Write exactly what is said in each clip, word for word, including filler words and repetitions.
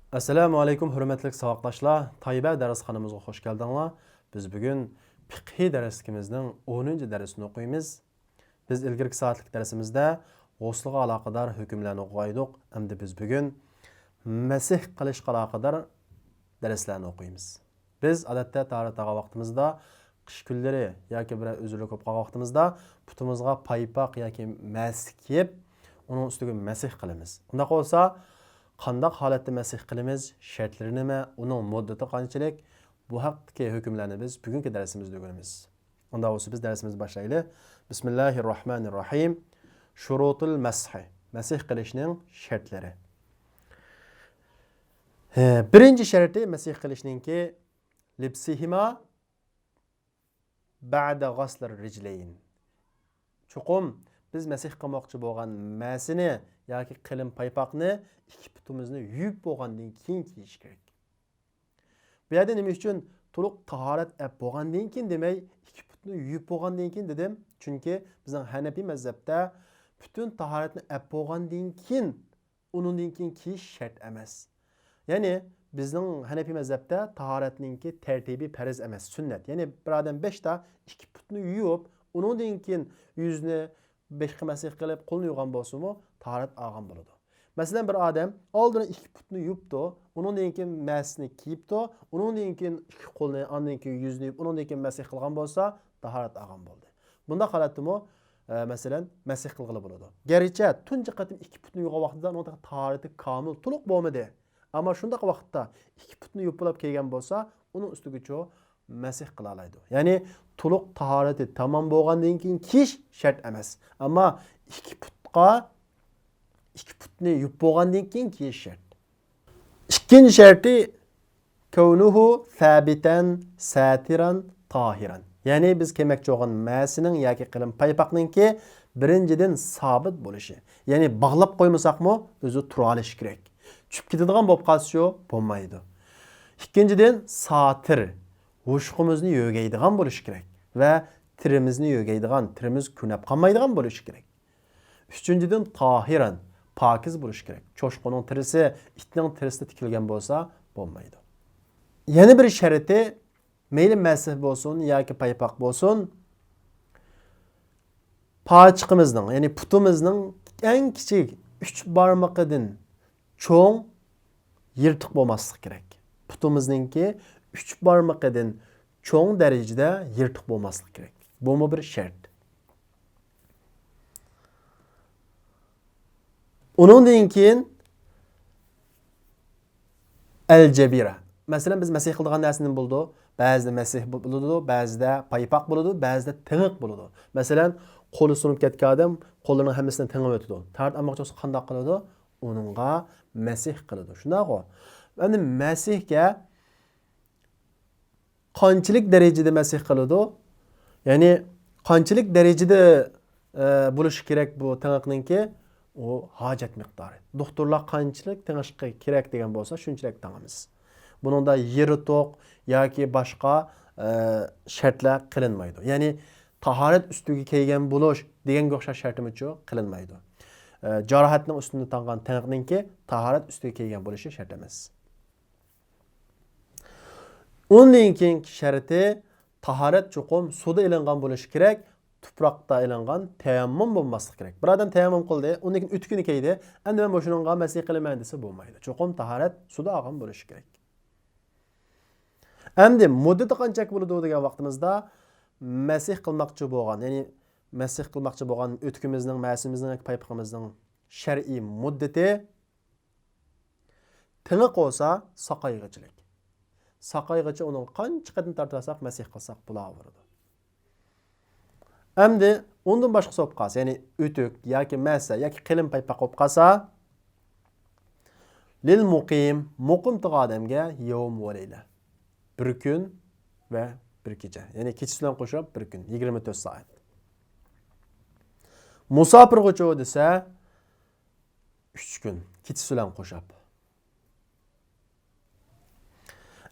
ئەسسالامۇ ئەلەيكۇم، ھۆرمەتلىك ساۋاقداشلار. تايبە دەرسخانىمىزغا خوش كەلدىڭلار. بىز بۈگۈن پىقھىي دەرسلىكىمىزنىڭ ئونىنچى دەرسىنى ئوقۇيمىز. بىز ئىلگىرىكى سائەتلىك دەرسىمىزدە غۇسلىغا ئالاقىدار ھۆكۈملەرنى ئوقۇغانىدۇق. ئەمدى بىز بۈگۈن مەسىھ قىلىشقا ئالاقىدار دەرسلەرنى ئوقۇيمىز. بىز ئادەتتە تاھارەت ئالغان ۋاقتىمىزدا، قىش كۈنلىرى ياكى بىرەر ئۆزرىلىك بولۇپ قالغان ۋاقتىمىزدا پۇتىمىزغا پايپاق ياكى مەس كىيىپ، ئۇنىڭ ئۈستىگە مەسىھ قىلىمىز. ئۇنداق بولسا، قانداق ھالەتتە مەسىھ قىلىمىز؟ شەرتلىرى نېمە؟ ئۇنىڭ مۇددىتى قانچىلىك؟ بۇ ھەقتىكى ھۆكۈملەرنى بىز بۈگۈنكى دەرسىمىزدە ئۆگىنىمىز. ئۇنداق بولسا بىز دەرسىمىزنى باشلايلى. بىسمىللاھىررەھمانىررەھىم. شۇرۇتۇل مەسھى. مەسىھ قىلىشنىڭ شەرتلىرى. ھە، بىرىنچى شەرتى مەسىھ قىلىشنىڭكى لىبسىھىما بەئدە غەسلىر رىجلەين. چوقۇم بىز مەسىھ قىلماقچى بولغان مەسىنى ياكى قېلىن پايپاقنى ئىككى پۇتىمىزنى يۇيۇپ بولغاندىن كېيىن كىيىش كېرەك. بۇ يەردە نېمە ئۈچۈن تولۇق تاھارەت ئەپ بولغاندىن كېيىن دېمەي، ئىككى پۇتنى يۇيۇپ بولغاندىن كېيىن دېدىم؟ چۈنكى بىزنىڭ ھەنەپىي مەزھەپتە پۈتۈن تاھارەتنى ئەپ بولغاندىن كېيىن، ئۇنىڭدىن كېيىن كىيىش شەرت ئەمەس. يەنى بىزنىڭ ھەنەپىي مەزھەپتە تاھارەتنىڭكى تەرتىبى پەرز ئەمەس، سۈننەت. يەنى بىر ئادەم بەشتا ئىككى پۇتنى يۇيۇپ، ئۇنىڭدىن كېيىن يۈزنى، بېشىغا مەسىھ قىلىپ، قولىنى يۇغان بولسىمۇ، تاھارەت ئالغان بولىدۇ. مەسىلەن، بىر ئادەم ئالدىن ئىككى پۇتنى يۇيۇپتۇ، ئۇنىڭدىن كېيىن مەسنى كىيىپتۇ، ئۇنىڭدىن كېيىن ئىككى قولىنى، ئاندىن كېيىن يۈزنى يۇيۇپ، ئۇنىڭدىن كېيىن مەسىھ قىلغان بولسا، تاھارەت ئالغان بولدى. بۇنداق ھالەتتىمۇ، ئە، مەسىلەن، مەسىھ قىلغىلى بولىدۇ. گەرچە تۇنجى قېتىم ئىككى پۇتنى يۇغان ۋاقتىدا ئۇنىڭ تاھارىتى كامىل، تولۇق بولمىدى. ئەمما شۇنداق ۋاقىتتا ئىككى پۇتنى يۇيۇپ بولۇپ كەلگەن بولسا، ئۇنىڭ ئۈستىگىچۇ مەسىھ قىلالايدۇ. يەنى تولۇق تاھارىتى تامام بولغاندىن كېيىن كىيىش شەرت ئەمەس. ئەمما ئىككى پۇتقا، ئىككى پۇتنى يۇيۇپ بولغاندىن كېيىن كىيىش شەرت. ئىككىنچى شەرتى، كەۋنۇھۇ سابىتەن ساتىرەن تاھىرەن. يەنى بىز كىيمەكچى بولغان مەسىنىڭ ياكى قېلىن پايپاقنىڭكى بىرىنچىدىن سابىت بولۇشى. يەنى باغلاپ قويمىساقمۇ ئۆزى تۇرالىشى كېرەك. چۈشۈپ كېتىدىغان بولۇپ قالسىچۇ بولمايدۇ. ئىككىنچىدىن ساتىر، ھوشۇقىمىزنى يۆگەيدىغان بولۇشى كېرەك ۋە تېرىمىزنى يۆگەيدىغان، تېرىمىز كۆرۈنۈپ قالمايدىغان بولۇشى كېرەك. ئۈچىنچىدىن تاھىرەن، پاكىز بولۇشى كېرەك. چوشقىنىڭ تېرىسى ئىتنىڭ تېرىسىدە تىكىلگەن بولسا بولمايدۇ. يەنە بىر شەرتى، مەيلى مەسىھ بولسۇن ياكى پايپاق بولسۇن، پاچىقىمىزنىڭ، يەنى پۇتىمىزنىڭ ئەڭ كىچىك ئۈچ بارمىقىدىن چوڭ يىرتىق بولماسلىق كېرەك. پۇتىمىزنىڭكى ئۈچ بارمىقىدىن چوڭ دەرىجىدە يىرتىق بولماسلىق كېرەك. بۇمۇ بىر شەرت. ئۇنىڭدىن كېيىن ئەل جەبىرە. مەسىلەن، بىز مەسىھ قىلىدىغان نەرسە نېمە بولىدۇ؟ بەزىدە مەسىھ بولىدۇ، بەزىدە پايپاق بولىدۇ، بەزىدە تېڭىق بولىدۇ. مەسىلەن، قولى سۇنۇپ كەتكەن ئادەم قولىنىڭ ھەممىسىنى تېڭىۋېتىدۇ. تاھارەت ئالماقچى بولسا قانداق قىلىدۇ؟ ئۇنىڭغا مەسىھ قىلىدۇ. شۇنداقغۇ؟ ئەمدى مەسىھكە قانچىلىك دەرىجىدە مەسىھ قىلىدۇ؟ يەنى قانچىلىك دەرىجىدە، ئە، بولۇشى كېرەك بۇ تېڭىقنىڭكى؟ ئۇ ھاجەت مىقدارى. دوختۇرلار قانچىلىك تېڭىشقا كېرەك دېگەن بولسا، شۇنچىلىك تېڭىمىز. بۇنىڭدا يىرتىق ياكى باشقا، ئە، شەرتلەر قىلىنمايدۇ. يەنى تاھارەت ئۈستىگە كىيگەن بولۇش دېگەنگە ئوخشاش شەرتىمىچۇ قىلىنمايدۇ. ئە، جاراھەتنىڭ ئۈستىدە تاڭغان تېڭىقنىڭكى تاھارەت ئۈستىگە كىيگەن بولۇشى شەرت ئەمەس. ئۇندىن كېيىنكى شەرتى، تاھارەت چوقۇم سۇدا ئېلىنغان بولۇشى كېرەك، تۇپراقتا ئېلىنغان تەيەممۇم بولماسلىقى كېرەك. بىر ئادەم تەيەممۇم قىلدى، ئۇندىن كېيىن ئۆتۈكىنى كىيدى، ئەمدى مەن مۇشۇنىڭغا مەسىھ قىلىمەن دېسە بولمايدۇ. چوقۇم تاھارەت سۇدا ئالغان بولۇشى كېرەك. ئەمدى مۇددىتى قانچىلىك بولىدۇ دېگەن ۋاقتىمىزدا، مەسىھ قىلماقچى بولغان، يەنى مەسىھ قىلماقچى بولغان ئۆتۈكىمىزنىڭ، مەسىمىزنىڭ ياكى پايپىقىمىزنىڭ شەرئىي مۇددىتى تېڭىق بولسا ساقايغىچىلىك. ساقايغىچە ئۇنىڭغا قانچە قېتىم تارتىۋالساق، مەسىھ قىلساق بولاۋېرىدۇ. ئەمدى ئۇندىن باشقىسى بولۇپ قالسا، يەنى ئۆتۈك ياكى مەسە ياكى قېلىن پايپاق بولۇپ قالسا، لىل مۇقىم، مۇقىم تۇرغان ئادەمگە يەۋم ۋە لەيلە، بىر كۈن ۋە بىر كېچە، يەنى كېچىسى بىلەن قوشۇپ بىر كۈن، يىگىرمە تۆت سائەت. مۇساپىرغىچۇ دېسە، ئۈچ كۈن، كېچىسى بىلەن قوشۇپ.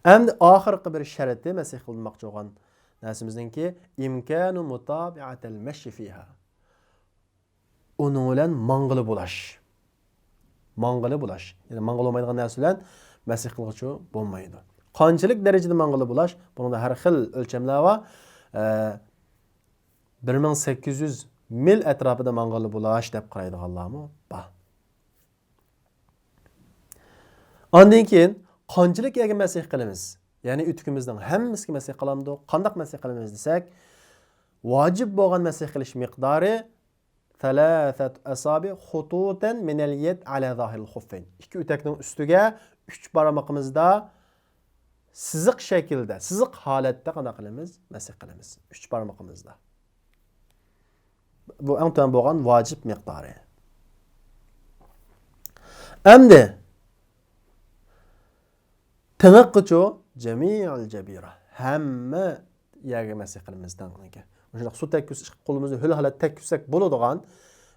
ئەمدى ئاخىرقى بىر شەرتى، مەسىھ قىلماقچى بولغان نەرسىمىزنىڭكى، ئىمكانۇ مۇتابىئەتەل مەشي فىھا. ئۇنىڭ بىلەن ماڭغىلى بولاش. ماڭغىلى بولاش. يەنى ماڭغىلى بولمايدىغان نەرسە بىلەن مەسىح قىلغۇچى بولمايدۇ. قانچىلىك دەرىجىدە ماڭغىلى بولاش؟ بۇنىڭدا ھەر خىل ئۆلچەملەر بار. ئە، بىر مىڭ سەككىز يۈز مىل ئەتراپىدا ماڭغىلى بولاش دەپ قارايدىغانلارمۇ بار. ئاندىن كېيىن قانچىلىك يەرگە مەسىح قىلىمىز؟ يەنى ئۆتۈكىمىزنىڭ ھەممىسىگە مەسىھ قىلامدۇ؟ قانداق مەسىھ قىلىمىز دېسەك، ۋاجىپ بولغان مەسىھ قىلىش مىقدارى ثلاثة أصابع خطوطا من اليد على ظاهر الخفين. ئىككى ئۆتەكنىڭ ئۈستىگە ئۈچ بارمىقىمىزدا سىزىق شەكىلدە، سىزىق ھالەتتە قانداق قىلىمىز؟ مەسىھ قىلىمىز. ئۈچ بارمىقىمىزدا. بۇ ئەڭ تۆۋەن بولغان ۋاجىپ مىقدارى. ئەمدى تىڭىققىچۇ؟ جەمىئەل جەبىرە. ھەممە يەرگە مەسىھ قىلىمىز تىڭىقنىڭكى. مۇشۇنداق سۇ تەگكۈزۈش، قولىمىزنى ھۆل ھالەتتە تەگكۈزسەك بولىدىغان،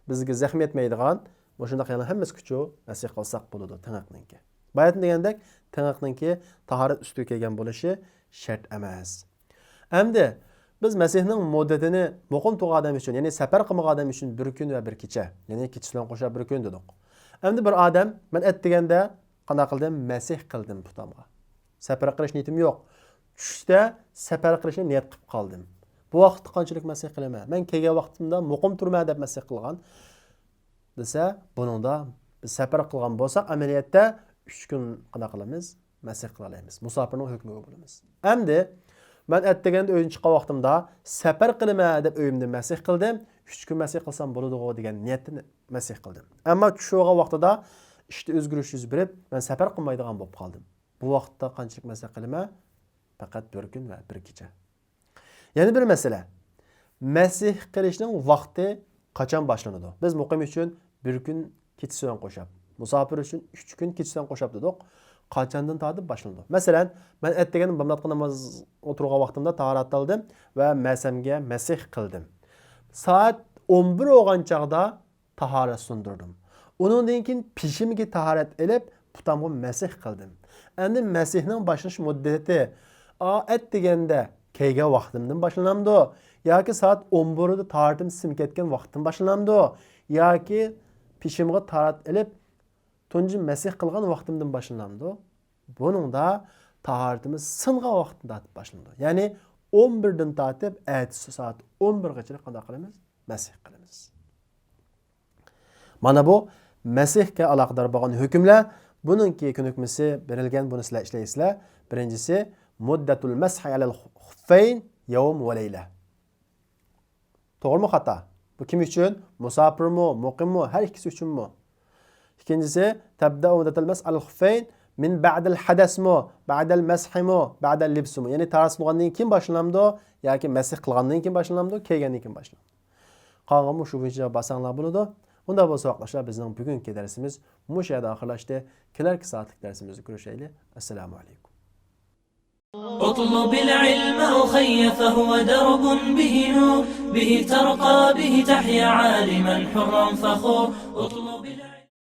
بىزگە زەخمى يەتمەيدىغان، مۇشۇنداق يەنە ھەممىسىگىچۇ مەسىھ قىلساق بولىدۇ تىڭىقنىڭكى. باياتىن دېگەندەك، تىڭىقنىڭكى تاھارەت ئۈستىگە كەلگەن بولۇشى شەرت ئەمەس. ئەمدى بىز مەسىھنىڭ مۇددىتىنى مۇقىم تۇرغان ئادەم ئۈچۈن، يەنى سەپەر قىلمىغان ئادەم ئۈچۈن بىر كۈن ۋە بىر كېچە، يەنى كېچىسى بىلەن قوشاپ بىر كۈن دېدۇق. ئەمدى بىر ئادەم، مەن ئەتىگەندە قانداق قىلدىم؟ مەسىھ قىلدىم پۇتامغا. سەپەر قىلىش نىيىتىم يوق. چۈشتە سەپەر قىلىشنى نىيەت قىلىپ قالدىم. بۇ ۋاقىتتا قانچىلىك مەسىھ قىلىمەن؟ مەن كەلگەن ۋاقتىمدا مۇقىم تۇرىمەن دەپ مەسىھ قىلغان دېسە، بۇنىڭدا بىز سەپەر قىلغان بولساق، ئەمەلىيەتتە ئۈچ كۈن قانداق قىلىمىز؟ مەسىھ قىلالايمىز. مۇساپىرنىڭ ھۆكمىگە بولىمىز. ئەمدى مەن ئەتىگەندە ئۆيدىن چىققان ۋاقتىمدا سەپەر قىلىمەن دەپ ئۆيۈمدە مەسىھ قىلدىم. ئۈچ كۈن مەسىھ قىلسام بولىدىغۇ دېگەن نىيەتتە مەسىھ قىلدىم. ئەمما چۈش بولغان ۋاقتىدا ئىشتا ئۆزگىرىش يۈز بېرىپ، مەن سەپەر قىلمايدىغان بولۇپ قالدىم. بۇ ۋاقىتتا قانچىلىك مەسىھ قىلىمەن؟ پەقەت بىر كۈن ۋە بىر كېچە. يەنە بىر مەسىلە. مەسىھ قىلىشنىڭ ۋاقتى قاچان باشلىنىدۇ؟ بىز مۇقىم ئۈچۈن بىر كۈن كېچىسى بىلەن قوشاپ، مۇساپىر ئۈچۈن ئۈچ كۈن كېچىسى بىلەن قوشاپ دېدۇق. قاچاندىن تارتىپ باشلىنىدۇ؟ مەسىلەن، مەن ئەتىگەن بامداتقا ناماز ئولتۇرغان ۋاقتىمدا تاھارەت ئالدىم ۋە مەسەمگە مەسىھ قىلدىم. سائەت ئون بىر بولغان چاغدا تاھارەت سۇندۇردۇم. ئۇنىڭدىن كېيىن پېشىمگە تاھارەت ئېلىپ، پۇتامغا مەسىھ قىلدىم. ئەمدى مەسىھنىڭ باشلىنىش مۇددىتى، ئا، ئەتىگەندە كەلگەن ۋاقتىمدىن باشلىنامدۇ؟ ياكى سائەت ئون بىردە تاھارىتىم سىڭىپ كەتكەن ۋاقىتتىن باشلىنامدۇ؟ ياكى پېشىمغا تاھارەت ئېلىپ، تۇنجى مەسىھ قىلغان ۋاقتىمدىن باشلىنامدۇ؟ بۇنىڭدا تاھارىتىمىز سىنغان ۋاقىتتىن تارتىپ باشلىنىدۇ. يەنى ئون بىردىن تارتىپ ئەتىسى سائەت ئون بىرگىچىلىك قانداق قىلىمىز؟ مەسىھ قىلىمىز. مانا بۇ مەسىھكە ئالاقىدار بولغان ھۆكۈملەر. بۇنىڭكى كۆنۈكمىسى بېرىلگەن، بۇنى سىلەر ئىشلەيسىلەر. بىرىنچىسى، مۇددەتۇل مەسھى ئەلەل خۇففەين يەۋم ۋە لەيلە. توغرىمۇ خاتا؟ بۇ كىم ئۈچۈن؟ مۇساپىرمۇ، مۇقىممۇ، ھەر ئىككىسى ئۈچۈنمۇ؟ ئىككىنچىسى، تەبدەئۇ مۇددەتەل مەسھى ئەلەل خۇففەين مىن بەئدەل ھەدەسمۇ، بەئدەل مەسھىمۇ، بەئدەل لىبسىمۇ؟ يەنى تاھارەت سۇنغاندىن كېيىن باشلىنامدۇ ياكى مەسىھ قىلغاندىن كېيىن باشلىنامدۇ، كىيگەندىن كېيىن باشلىنامدۇ؟ قالغانمۇ شۇ بويىچە جاۋاب بەرسەڭلار بولىدۇ. ئۇنداق بولسا، ۋاقىتداشلار، بىزنىڭ بۈگۈنكى دەرسىمىز مۇشۇ يەردە ئاخىرلاشتى. كېلەركى سائەتلىك دەرسىمىزدە كۆرۈشەيلى. ئەسسالامۇ ئەلەيكۇم. اطلب العلم أخي فهو درب به نور، به ترقى به تحيا عالما حرا فخور. اطلب العلم